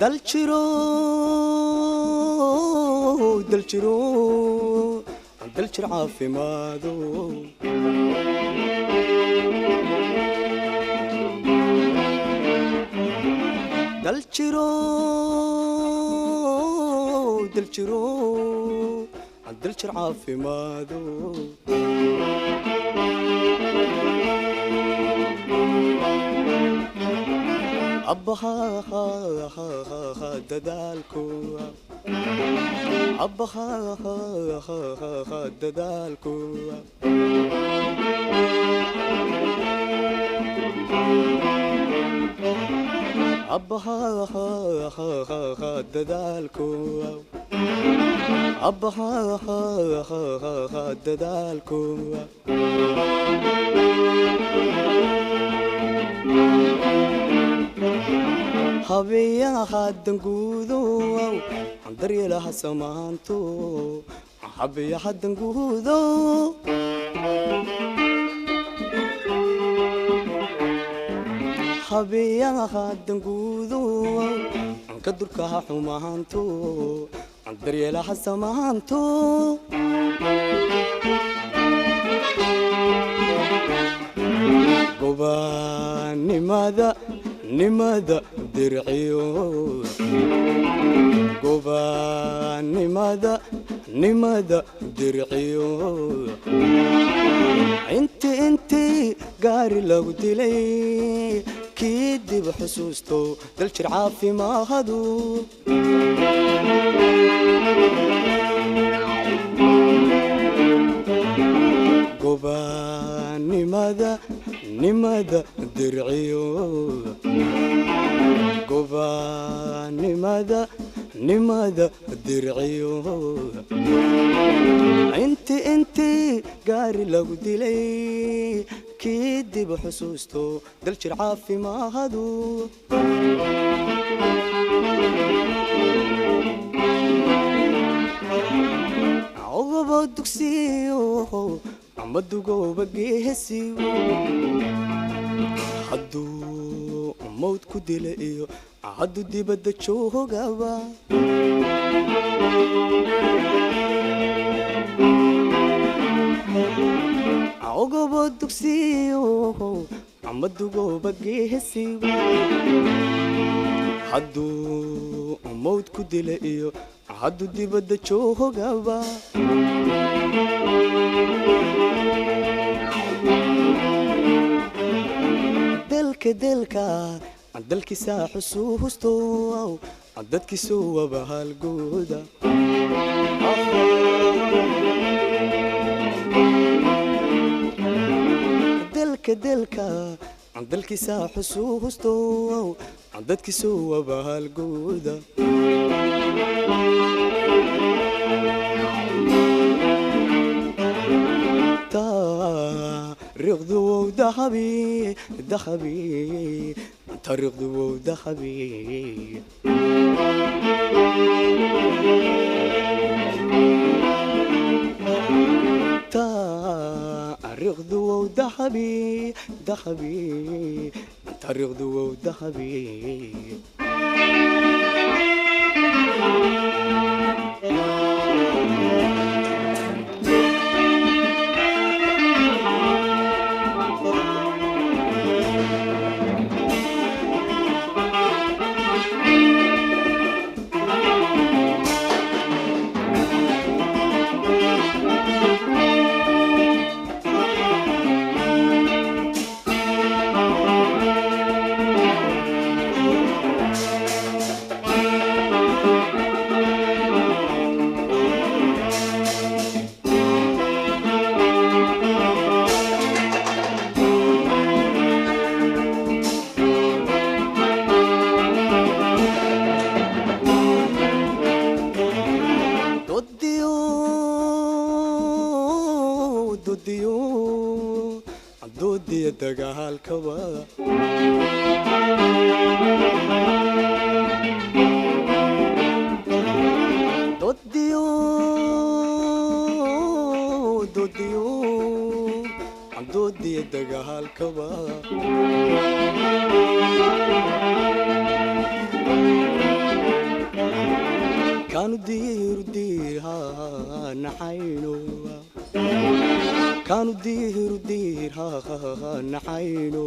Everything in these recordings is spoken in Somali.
Daljiro, daljiro, daljir caafimaado. Daljiro, daljiro, daljir caafimaado. Abbaha dadaalku, abbaha dadaalku. Abbaha dadaalku, abbaha dadaalku. Habeeyaha danguudo, daryeelaha samaanto. Habeeyaha danguudo, habeeyaha danguudo, ka durkaha xumaanto, daryeelaha samaanto. Gobaannimada nimada dirciyo, gobaannimada nimada dirciyo. Inti intii gaari lagu dilay kii dib xusuusto, daljir caafimaadu. Gobaannimada nimada dirciyo, gobaannimada nimada dirciyo. Inti intii gaari lagu dilay kii dib xusuusto, daljir caafimaadu. Ogobo dugsiyo ama dugooba geesiyo, hadduu mawd ku dila iyo hadduu dibadda joogaba. Ogobo dugsiyo ama dugooba geesiyo, hadduu mawd ku dila iyo hadduu dibadda joogaba. Dalka, dalka, dalkiisaa xusuusto, dadkiisu waba halgooda. Dalka, dalka, dalkiisaa xusuusto, dadkiisu waba halgooda. Taariikhdu wow dahabi, dahabi, taariikhdu wow dahabi. Taariikhdu wow dahabi, dahabi, taariikhdu wow dahabi. Dodiyo, dodiyo, dodiyo dagaalkaba. Dodiyo, dodiyo, doodiya dagaalkaba. Kaanu diiru diir naxayno, kaanu diiru diir naxayno.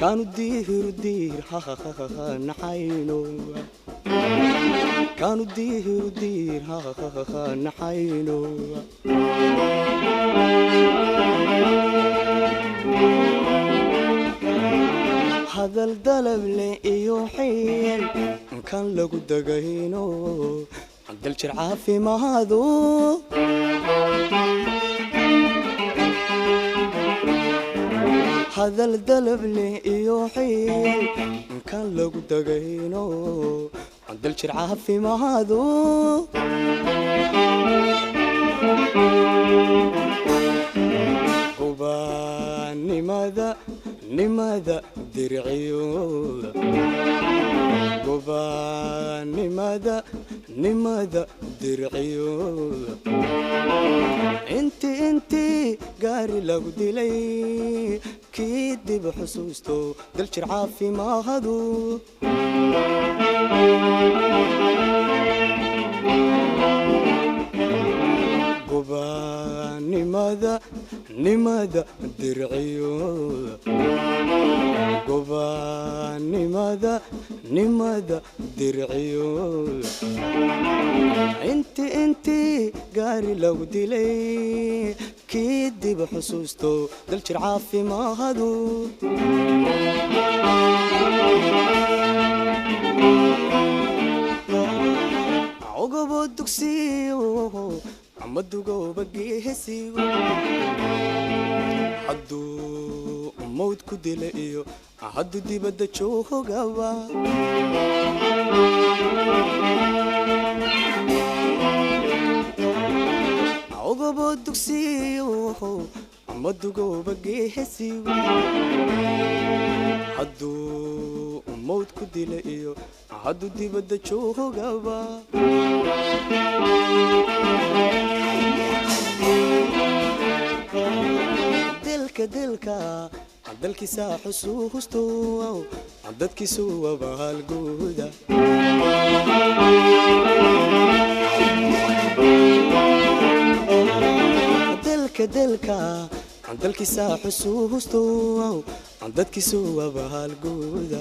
Kaanu diiru diir naxayno, kaanu diiru diir naxayno. Hadal dalable iyo xiil kan lagu dagayno, daljir caafimaadu. Hadal dalable iyo xiil kan lagu dagayno, daljir caafimaadu. Gobaannimada nimada dirciyo, gobaannimada nimada dirciyo. Inti intii gaari lagu dilay kii dib xusuusto, daljir caafimaadu. Gobaannimada nimada dirciyo, gobaannimada nimada dirciyo. Inti intii gaari lagu dilay kii dib xusuusto, daljir caafimaadu. Ogobo dugsiyo ama dugooba geesigo, hadduu mawd ku dila iyo hadduu dibadda joogaba. Ogobo dugsiyo ama dugooba geesigo, hadduu mawd ku dila iyo hadduu dibadda joogaba. Dilka dilka dalkiisa xusuusto, dadkiisu abaalguuda. Dilka dilka dalkiisa xusuusto, dadkiisu abaalguuda.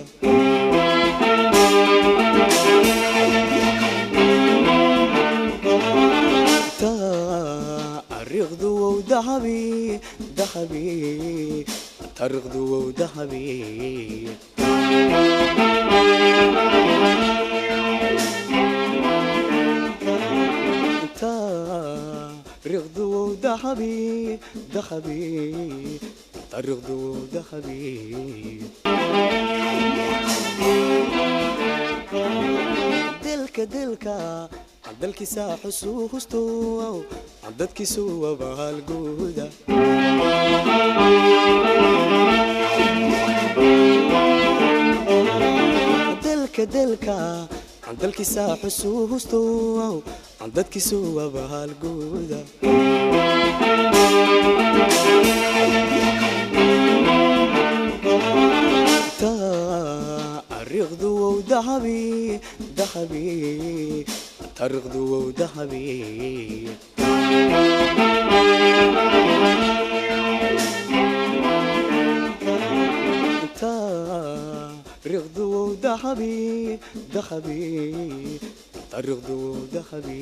Taariikhdu wow dahabi dahabi, taariikhdu wow dahabi. Taariikhdu wow dahabi dahabi, taariikhdu wow dahabi. Dilka dilka dalkiisa xusuusto, dadkiisu abaalguuda. Dilka dilka dalkiisa xusuusto, dadkiisu abaalguuda. Taariikhdu wow dahabi dahabi, taariikhdu wow dahabi. Taariikhdu wow dahabi dahabi, taariikhdu wow dahabi.